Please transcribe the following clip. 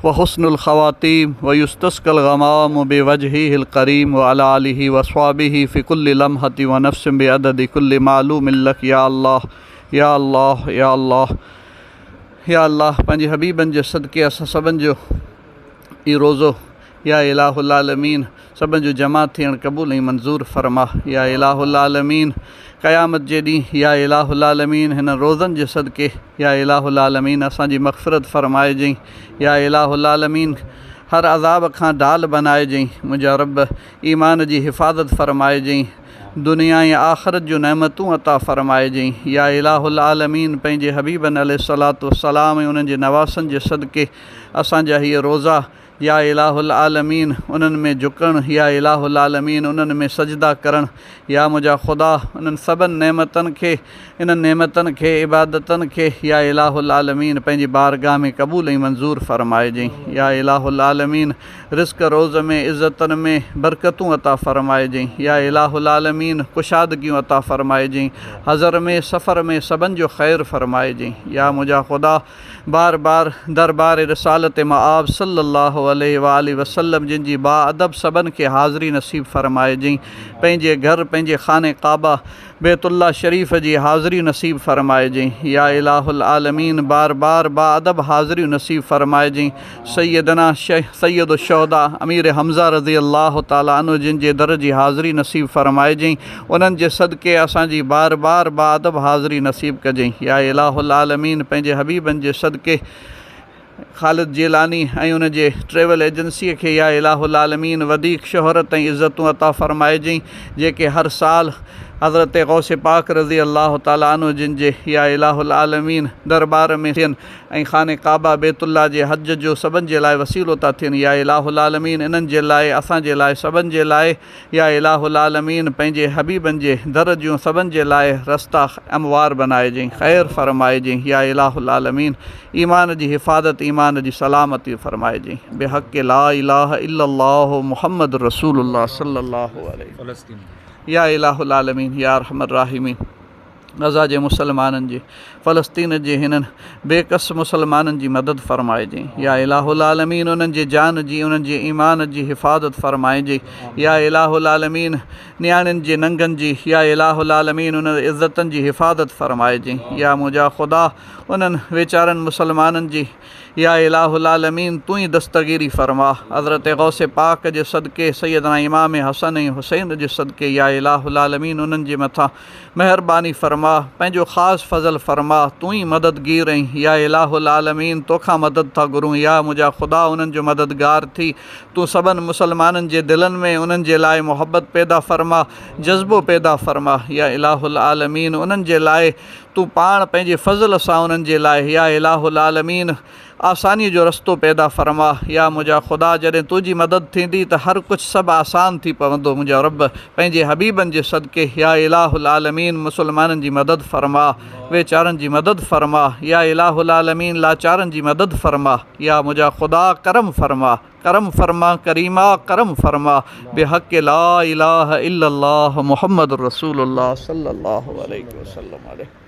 وحسن الخواتيم ويستسقى الغمام بوجهه الكريم وعلى آله وأصحابه في كل لمحة ونفس بعدد كل معلوم لك. يا الله يا الله يا الله يا الله پنهنجي حبيبن جي صدقي اسان سڀن جو هي روزو يا اله العالمين سڀن جو جمع ٿيڻ قبول ۽ منظور فرما. يا اله العالمين قيامت جي ڏينهن يا اله العالمين هن روزن جي صدقي يا اله العالمين اسان جي مغفرت فرمائجئين. يا اله العالمين هر عذاب کان ڍال بنائجئين. منهنجا رب ايمان جي حفاظت فرمائجئين، دنيا ۽ آخرت جون نعمتون عطا فرمائجئين. يا اله العالمين پنهنجي حبيبن عليه الصلوة والسلام ۽ انهن جي نواسن جي صدقي اسان جا هيءَ روزا يا اله العالمين انهن ۾ جهڪڻ، يا اله العالمين انهن ۾ سجدا ڪرڻ، يا منهنجا خدا انهن سڀن نعمتن کي، انهن نعمتن کي، عبادتن کي يا اله العالمين پنهنجي بارگاهه ۾ قبول ۽ منظور فرمائجئين. يا اله العالمين رزق روز ۾ عزتن ۾ برڪتون عطا فرمائجئين. يا اله العالمين ڪشادگيون عطا فرمائجئين، حضر ۾ سفر ۾ سڀن جو خير فرمائجئين. يا منهنجا خدا بار بار دربار رسالت مآب صلي الله عليه وآله وسلم جن جي با ادب سڀن کي حاضري نصيب فرمائجئين. پنهنجي گهر پنهنجي خانه ڪعبه بيت الله شريف جي حاضري نصيب فرمائجئين. يا اله العالمين بار بار با ادب حاضري نصيب فرمائجئين. سيدنا سيد الشهداء امير حمزه رضي الله تعالى عنه جن جي در جي حاضري نصيب فرمائجئين. انهن جي صدقي اسان جي بار بار با ادب حاضري نصيب ڪجئين. يا اله العالمين پنهنجي حبيبن جي صدقي خالد جيلاني ۽ ان جي ٽريول ايجنسيءَ کي يا اله العالمين وڌيڪ شهرت ۽ عزتون عطا فرمائجئين، جيڪي هر سال حضرت غوث پاڪ رضي الله تعالى عنه جن جي يا اله العالمين دربار ۾ ٿين ۽ خانه ڪعبه بيت الله جي حج جو سڀن جي لاءِ وسيلو ٿا ٿين. يا اله العالمين انهن جي لاءِ، اسان جي لاءِ، سڀن جي لاءِ يا اله العالمين پنهنجي حبيبن جي در جون سڀن جي لاءِ رستا هموار بنائجئين، خير فرمائجئين. يا اله العالمين ايمان جي حفاظت، ايمان جي سلامتي فرمائجئين. بحق لا اله الا الله محمد رسول الله صلي الله عليه فلسطين. يا اله العالمين يا ارحم الراحمين غزه جي مسلمانن جي، فلسطين جي هنن بيڪس مسلمانن جي مدد فرمائجئين. يا اله العالمين انهن جي جان جي، انهن جي ايمان جي حفاظت فرمائجئين. يا اله العالمين نياڻين جي ننگن جي، يا اله العالمين انهن عزتن جي حفاظت فرمائجئين. يا منهنجا خدا انهن ويچارن مسلمانن جي يا اله العالمين تون ئي دستگيري فرما. حضرت غوث پاڪ جي صدقي، سيدنا امام حسن ۽ حسين جي صدقي يا اله العالمين انهن جي مٿان مهرباني فرما، پنهنجو خاص فضل فرما، تون ئي مددگير آهين. يا اله العالمين توکان مدد ٿا گهرون. يا منهنجا خدا انهن جو مددگار ٿي، تون سڀن مسلمانن جي دلن ۾ انهن جي لاءِ محبت پيدا فرما، جذبو پيدا فرما. يا اله العالمين انهن جي لاءِ تون پاڻ پنهنجي فضل سان انهن جي لاءِ يا اله العالمين آسانيءَ جو رستو پيدا فرما. يا منهنجا خدا جڏهن تنهنجي مدد ٿيندي ته هر ڪجهه سڀ آسان ٿي پوندو. منهنجا رب پنهنجي حبيبن جي صدقي يا اله العالمين مسلمانن جي مدد فرما، ويچارن جي مدد فرما. يا اله العالمين لاچارن جي مدد فرما. يا منهنجا خدا ڪرم فرما، ڪرم فرما ڪريما ڪرم فرما. بحق لا اله الا الله محمد رسول الله صلي الله عليه وسلم عليه.